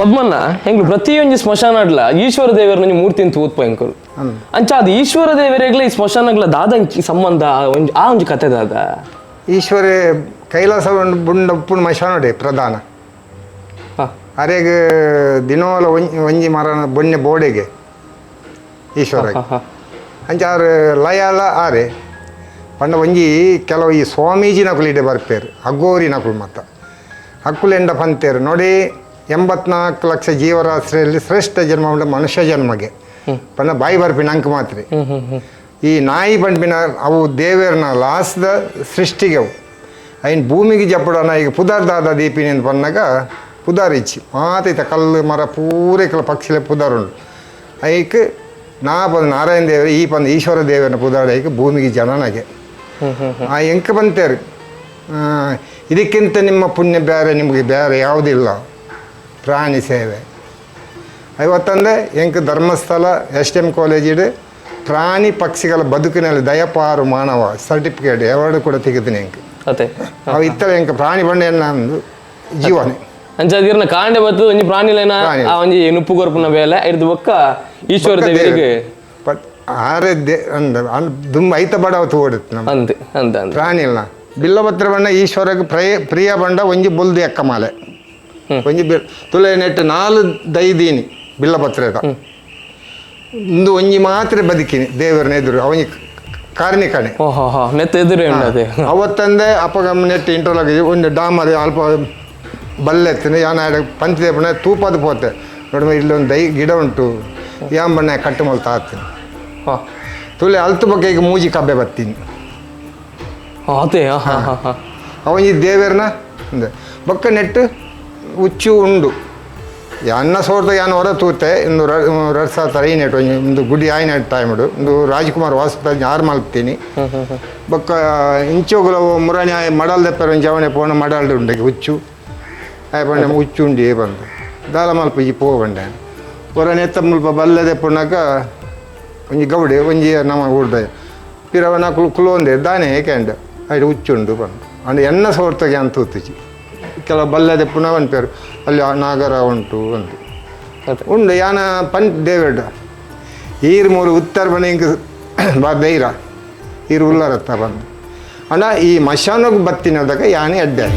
ಪದ್ಮನ್ನ ಎಂಗ್ಲು ಪ್ರತಿಯೊಂಜಿ ಸ್ಮಶಾನಡ್ಲ ಈಶ್ವರ ದೇವರ ಮೂರ್ತಿ ಅಂತ ಊತ್ಪ ಎಂಕುಲು. ಅಂಚ ಅದು ಈಶ್ವರ ದೇವರೆಗ್ಲ ಈ ಸ್ಮಶಾನಗ್ಲ ದಾದ ಸಂಬಂಧ, ಒಂಜಿ ಆ ಒಂಜಿ ಕತೆ ದಾದ? ಈಶ್ವರ ಕೈಲಾಸ ಬುಂಡ ಉಪ್ಪುನ ಮಶಾನಡೆ ಪ್ರಧಾನ. ಅರೆಗ್ ದಿನೋಲ ಒಂಜಿ ಮರನ ಬೊನ್ನೆ ಬೋಡೆಗೆ ಈಶ್ವರ. ಅಂಚ ಆರು ಲಯಾಲ ಆರೆ ಪಂಡ ಒಂಜಿ ಕೆಲವು ಈ ಸ್ವಾಮೀಜಿ ನಕುಲು ಇಡೆ ಬರ್ಪೇರು, ಅಗೋರಿ ನಕುಲು ಮತ್ತ ಅಕ್ಕುಲು ಎಂಡ ಪಂತೇರು ನೋಡಿ. 84 ಲಕ್ಷ ಜೀವರಾಶಿಯಲ್ಲಿ ಶ್ರೇಷ್ಠ ಜನ್ಮ ಉಂಡ ಮನುಷ್ಯ ಜನ್ಮಗೆ ಪಂಡ ಬಾಯಿ ಬರ್ಪಿನ ಅಂಕ ಮಾತ್ರ. ಈ ನಾಯಿ ಪಂಪಿನ ಅವು ದೇವೇರ್ನ ಲಾಸ್ದ ಸೃಷ್ಟಿಗೆ ಅವು ಐನ್ ಭೂಮಿಗೆ ಜಪ್ಪಡನ. ಈಗ ಪುದಾರ್ ದಾದ ದೀಪಿನಿ ಅಂತ ಪನ್ನಾಗ ಪುದಾರ್ ಇಚ್ಚಿ ಮಾತೈತ, ಕಲ್ಲು ಮರ ಪೂರೈಕಲ ಪಕ್ಷಿಲೆ ಪುದಾರ್ ಉಂಡು. ಐಕ್ ನಾ ಪಂದ್ ನಾರಾಯಣ ದೇವರು, ಈ ಪಂದ್ ಈಶ್ವರ ದೇವರನ ಪುದಾರ್ ಐಕ್ ಭೂಮಿಗೆ ಜನನಗೆ ಆ ಎಂಕ ಬಂತೇರು. ಇದಕ್ಕಿಂತ ನಿಮ್ಮ ಪುಣ್ಯ ಬೇರೆ ನಿಮಗೆ ಬೇರೆ ಯಾವುದಿಲ್ಲ, ಪ್ರಾಣಿ ಸೇವೆ. ಐವತ್ತಂದೆ ಎಂಕ್ ಧರ್ಮಸ್ಥಳ ಎಸ್ ಎಂ ಕಾಲೇಜಿಡು ಪ್ರಾಣಿ ಪಕ್ಷಿಗಳ ಬದುಕಿನಲ್ಲಿ ದಯಪಾರು ಮಾನವ ಸರ್ಟಿಫಿಕೇಟ್ ಅವಾರ್ಡ್ ಕೂಡ ತೆಗೆದಿನಿ ಎಂಕ್. ಅತೆ. ಅವು ಇತ್ತಲ ಎಂಕ್ ಪ್ರಾಣಿ ಬಂಡೆ ಅಂದು ಜೀವನೆ. ಅಂಚ ಅದಿರ್ನ ಕಾಂಡೆ ಬತ್ತು ಒಂಜಿ ಪ್ರಾಣಿಲೇನ ಪ್ರಾಣಿ. ಆ ಒಂಜಿ ನುಪ್ಪು ಕೊರ್ಪುನ ಬೇಲೆ ಐರ್ದು ಬೊಕ್ಕ ಈಶ್ವರ ದೇವರಿಗೆ. ಬಟ್ ಆರೆ they ಅಂದ ದುಂಬ ಐತ ಬಡವ ತೋಡುತ್ತೆ ನಮ್ಮ. ಅಂದ್ ಅಂದ್ ಅಂದ್. ಪ್ರಾಣಿ ಇಲ್ಲ ಬಿಲ್ಲಪತ್ರ ಬಣ್ಣ ಈಶ್ವರಗೆ ಪ್ರಿಯ ಪ್ರಿಯ ಬಂಡ ಒಂಜಿ ಬೊಲ್ದು ಎಕ್ಕ ಮಾಲೆ ಒಂಜಿ ಬಿಲ್ ತುಲೆ ನೆಟ್ಟು ನಾಲು ದೈದೀನಿ ಬಿಲ್ಲಪತ್ರದ ಇಂದು ಒಂಜಿ ಮಾತ್ರ ಬದುಕಿನಿ ದೇವರನ್ನ ಎದುರು ಅವನಿ ಕಾರ್ಣಿಕಣೆ. ಓ ಹೋ ಹೋ, ನೆತ್ತ ಎದುರು ಉಂಡದೆ. ಅವತ್ತಂದೆ ಅಪ್ಪಗಮ್ಮ ನೆಟ್ಟು ಇಂಟರ್ಲಾಗ್ ಒಂದು ಡಾಮರ್ ಅಲ್ಪ ಬಲ್ಲೆತ್ತಿನ ಯಾನ ಪಂಚ ಬಣ್ಣ ತೂಪದ ಪೋತೆ ನೋಡ, ಇಲ್ಲೊಂದು ದೈ ಗಿಡ ಉಂಟು, ಯಾನ್ ಬಣ್ಣ ಕಟ್ಟು ಮಲ್ತಾ ಆತೀನಿ. ತುಲೆ ಅಲ್ತು ಬಗ್ಗೆ ಈಗ ಮೂಜಿ ಕಬ್ಬೆ ಬತ್ತೀನಿ. ಅದೇ, ಹಾ ಹಾ ಹಾ. ಅವನಿ ದೇವೇರ್ನ ಅಂದೆ ಬೊಕ್ಕ ನೆಟ್ಟು ಉಚ್ಚು ಉಂಡು ಅನ್ನ ಸೋರ್ದ ಯಾನ್ ಹೊರ ತೂತೆ ಇಂದು ರಡ್ ಸಾವಿರ I net ಒಂಜಿ ಒಂದು ಗುಡಿ ಆಯ್ನ ಟೈಮ್ಡು ಒಂದು ರಾಜ್ಕುಮಾರ್ ವಾಸುತ್ತ ಯಾರು ಮಲ್ತೀನಿ. ಬೊಕ್ಕ ಇಂಚೋಗುಲ ಮುರಾಣಿ ಆಯ್ ಮಡಲ್ ದೆಪ್ಪರ ಒಂಜಿ ಅವನೆ ಪೋಣ ಮಡಲ್ಡ್ ಉಂಡೆ ಉಚ್ಚು ಆಯ್ ಪಂಡೆ ಉಚ್ಚು ಉಂಡಿ ಬಂದು ದಾಲ ಮಲ್ಪುಜಿ ಪೋ ಬಂಡೆ ಹೊರನೆ ಎತ್ತ ಮುಲ್ಪ ಬಲ್ಲೆ ದೆಪ್ಪುನಾಗ ಒಂಜಿ ಗೌಡೆ ಒಂಜಿ ನಮ್ಮ ಊರ್ದ ಪಿರವನ ಕುಲೋಂದೆ ದಾನೆ ಏಕೆಂಡ ಐಡ್ ಉಚ್ಚುಂಡು ಬಂದು ಅಂಡ್ ಎನ್ನ ಸೋರ್ತಗೆ ಅಂತ ತೂತುಜಿ. ಕೆಲವು ಬಲ್ಲೆ ದೆಪ್ಪುನ ಪನ್ಪೇರು ಅಲ್ಲಿ ಆ ನಾಗರ ಉಂಟು ಅಂದು. ಉಂಡು ಯಾನ ಪನ್ ದೇವೇಡ ಈರ್ ಮೂರು ಉತ್ತರ ಬಣ್ಣ ಇಂಕ್ ಬಾ ದೈರ ಈರು ಉಲ್ಲರತ್ತ ಬಂದು ಅಣ್ಣ ಈ ಮಶಾನಗ್ ಬತ್ತಿನದಾಗ ಯಾನೆ ಅಡ್ಡೆ.